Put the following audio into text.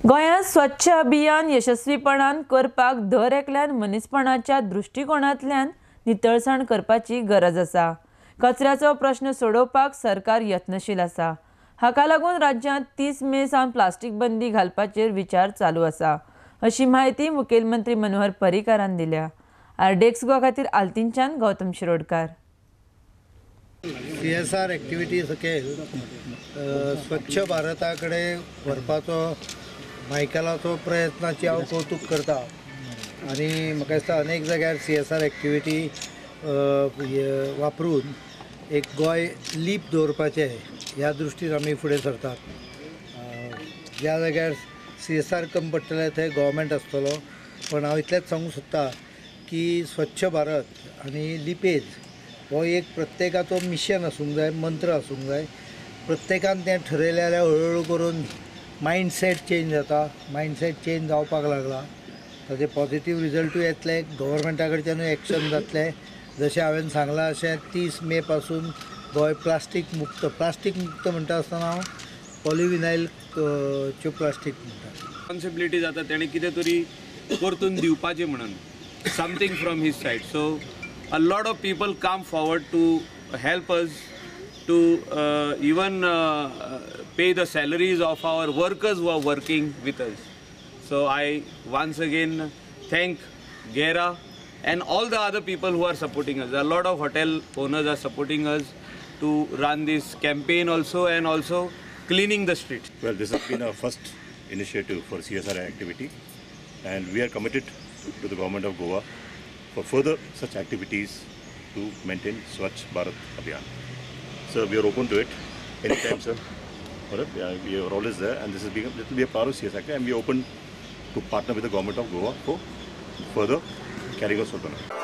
गोंयांत स्वच्छ अभियान यशस्वीपणान करपाक दर एकल्यान मनीसपणाच्या दृश्टिकोणांतल्यान नितळसाण करपाची गरज आसा. कचऱ्याचो प्रश्न सोडोवपाक सरकार यत्नशील आसा. हाका लागून राज्यांत 30 मे सावन प्लास्टीक बंदी घालपाचेर विचार चालू आसा, अशी म्हायती मुखेलमंत्री मनोहर पर्रीकारान दिल्या. आरडीएक्स गोवा खातीर आल्तीनच्यान गौतम शिरोडकार. CSR activity सकयल स्वच्छ भारता कडेन व्हरपाचो मायकलाचो प्रयत्नाची हांव कौतूक करता आनी म्हाका दिसता अनेक जाग्यार CSR activity वापरून एक गोंय लीप दवरपाचें ह्या दृश्टीन आमी फुडें सरतात. ज्या जाग्यार CSR कमी पडटलें थंय गव्हर्मेंट आसतलो, पण हांव इतलेंच सांगूंक सोदता की स्वच्छ भारत आनी लिपेज हो एक प्रत्येकाचो मिशन आसूंक जाय, मंत्र आसूंक जाय. प्रत्येकान तें ठरयलें जाल्यार हळुहळू करून मायंडसेट चेंज जाता. मायंडसेट चेंज जावपाक लागला, ताजे पॉझिटीव रिजल्टूय येतले, गव्हर्मेंटा कडच्यानूय एक्शन जातलें. जशें हांवें सांगलां अशें 30 मे पासून गोंय प्लास्टीक मुक्त. प्लास्टीक मुक्त म्हणटा आसतना हांव पॉलिविनायल च्यो प्लास्टीक म्हणटा. रिस्पॉन्सिबिलिटी जाता तेणें कितें तरी परतून दिवपाचें म्हणून something from his side. So a lot of people come forward to help us to even pay the salaries of our workers who are working with us. So I once again thank Gera and all the other people who are supporting us. A lot of hotel owners are supporting us to run this campaign also and also cleaning the streets. Well, this has been our first initiative for CSR activity and we are committed to the government of Goa for further such activities to maintain Swachh Bharat Abhiyan. So we are open to it anytime, sir. We are always there, and this will be a part of CSR, and we are open to partner with the government of Goa for further carrying out Swachh Bharat.